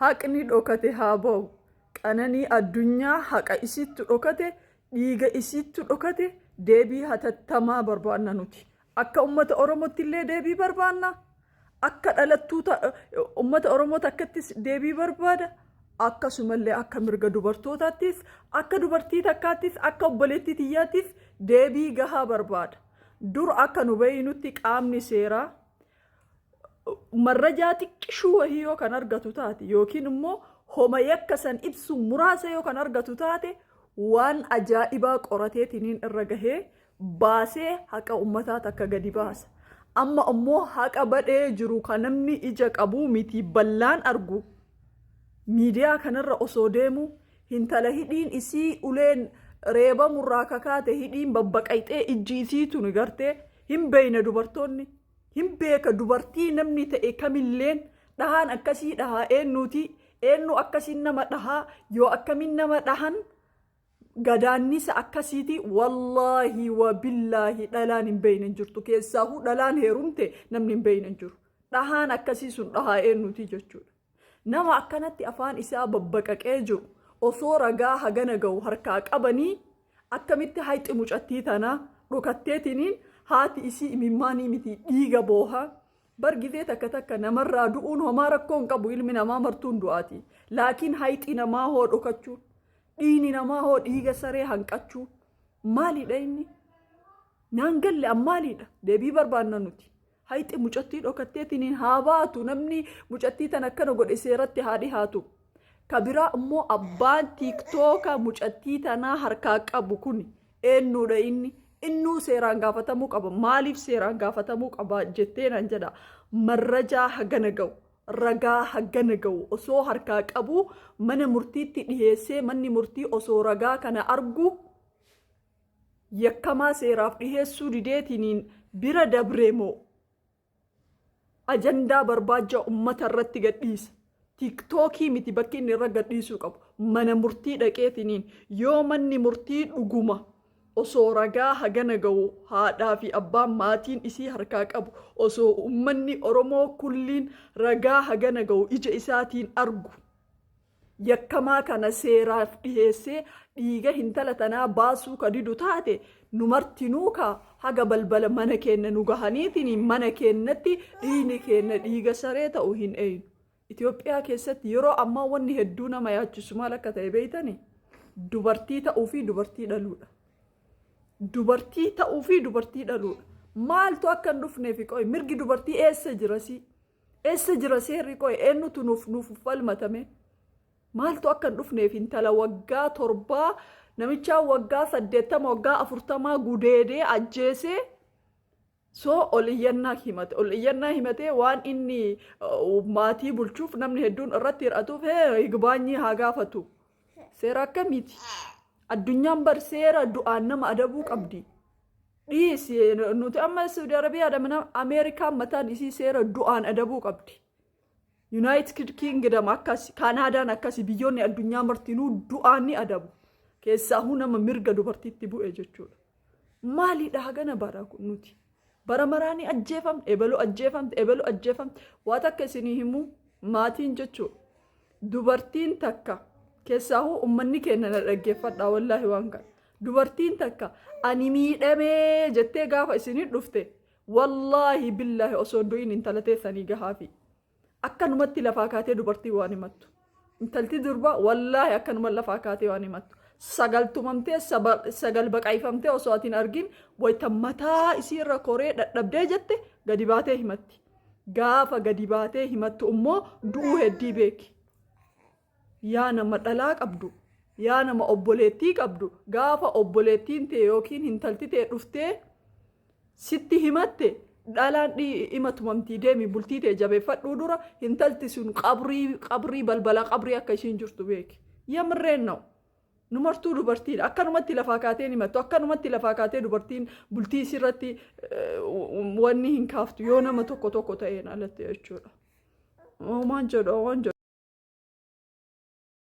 Haqni dhokate haa ba'u. Qananii Addunyaa haqa isittu dhokate, dhiiga isittu dhokate, deebii hatattamaa barbaanna nuti. Akka ummata Oromootti illee deebii barbaanna. Akka dhalattuu ummata Oromoo takkattis deebii barbaada. Akkasumallee akka mirga dubartootaattis, akka dubartii takkaattis, akka obboleettii tiyyaattis deebii gahaa barbaada. Dur akka nu beeynutti qaamni seeraa marrajaa xiqqishuu wahii yoo kan argatu taate yookiin immoo homa yakka san ibsu muraasa yoo kan argatu taate, waan ajaa'ibaa qorateetiniin irra gahee baasee haqa ummataa takka gadi baasa. Amma immoo haqa badhee jiru kan namni ija qabuu miti ballaan argu miidiyaa kanarra osoo deemu, hintala hidhiin isii uleen reebamurraa kakaate, hidhiin babbaqayxee, ijji isii tuni gartee hin beeyne. Dubartoonni hin beeka, dubartii namni ta'e kamilleen dhahaan akkasii dhahaa eenyuuti, eenyu akkasiin nama dhahaa, yoo akkamiin nama dhahan gadaannisa akkasiiti. Wallaahi wa billaahi, dhalaan hin beeyne hin jirtu. Keessaahuu dhalaan heerumte namni hin beeyne hin jiru. Dhahaan akkasii sun dhahaa eenyuuti jechuudha. Nama akkanatti afaan isaa babbaqaqee jiru osoo ragaa hagana ga'u harkaa qabanii, akkamitti hayxi mucattii tanaa dhokatteetiniin, haati isii imimmaanii miti dhiiga boohaa bar? Gizee takka takka namarraa du'uun homaa rakkoo hin qabu, ilmi namaa martuun du'aati. Laakiin hayxi namaa hoo dhokachuun, dhiigni namaa hoo dhiiga saree hanqachuu maalidha inni? Naan galle an, maalidha? Deebii barbaanna nuti. Hayxi mucattii dhokatteetiniin haa baatu, namni mucattii tan akkana godhe seeratti haa dhihaatu. Ka biraa immoo abbaan TikToka mucattii tanaa harkaa qabu kun eenyudha inni? Innuu seeraan gaafatamuu qaba. Maaliif seeraan gaafatamuu qaba jettee nan jedha. Marrajaa hagana ga'u, ragaa hagana ga'u osoo harkaa qabu, mana murtiitti dhiheessee, manni murtii osoo ragaa kana argu yakkamaa seeraaf dhiheessuu dideetiniin bira dabree moo ajandaa barbaacha ummata irratti gadhiisa? TikTokii miti bakki inni irra gadhiisuu qabu. Mana murtii dhaqeetiniin yoo manni murtii dhuguma osoo ragaa hagana ga'u haadhaa fi abbaan maatiin isii harkaa qabu, osoo ummanni Oromoo kulliin ragaa hagana ga'u ija isaatiin argu, yakkamaa kana seeraaf dhiheessee dhiiga hintala tanaa baasuu ka didu taate, nu martinuu ka haga balbala mana keenya nu gahaniitiin mana keenyatti dhiigni keenya dhiiga saree ta'u hin eeynu. Itoophiyaa keessatti yeroo ammaa wanni hedduu nama yaachisu maal akka ta'e beeytani? Dubartii ta'uu fi dubartii dhaluudha. Dubartii ta'uu fi dubartii dhaluudha. Maaltu akka hin dhufneefi qoy? Mirgi dubartii eessa jira si? Eessa jira seerri qoy? Eenyutu nuuf falmatame? Maaltu akka hin dhufneef intala waggaa 7 namichaa waggaa 80, waggaa 40 gudeedee ajjeesee soo ol iyyannaa himate, ol iyyannaa himatee waan inni maatii bulchuuf namni hedduun irratti hir'atuuf hee higbaanyii haa gaafatu. Seera akkamiiti? Addunyaan bar seera du'aan nama adabuu qabdi. Dhiisi, nuti amma Saudi Arabiyaadha, mana Ameerikaan mataan isii seera du'aan adabuu qabdi. United Kingdom akkasi, Kaanaadaan akkasi, biyyoonni addunyaa martinuu du'aan ni adabu. Keessaahuu nama mirga dubartiitti bu'e jechuudha. Maalidha hagana bara kun nuti? Bara maraanii ajjeefamte, ebalu ajjeefamte, ebalu ajjeefamte. Waa takka isinii himuu, maatiin jechuudha. Dubartiin takka, keessaahuu uummanni keenya na dhaggeeffadhaa, wallaahi waan kana. Dubartiin takka ani miidhamee jettee gaafa isinii dhufte, wallaahi billaahi osoo hin du'in intala teessanii gahaafi. Akkanumatti lafaa kaatee dubartii waan himattu. Intalti durbaa wallaahi akkanuma lafaa kaatee waan himattu. Sagal tumamtee, sagal baqayfamtee osoo ati hin argin, wayita mataa isiirra koree dhadhabdee jette gadi baatee himatti. Gaafa gadi baatee himattu immoo du'uu heddii beeki. Yaa nama dhalaa qabdu, yaa nama obboleettii qabdu, gaafa obboleettiin tee yookiin intalti tee dhuftee sitti himatte, dhalaan dhima tumamtii deemi bultii tee jabeeffadhuu dura intalti sun qabrii qabrii balbala qabrii akka ishiin jirtu beeki. Yamirreen na'u. Nu martuu dubartiidha. Akkanumatti lafaa kaatee himattu. Akkanumatti lafaa kaatee dubartiin bultii isirratti wanni hin kaaftu yoo nama tokko tokko ta'een alatti jechuudha. Waan jedhu waan jedhu.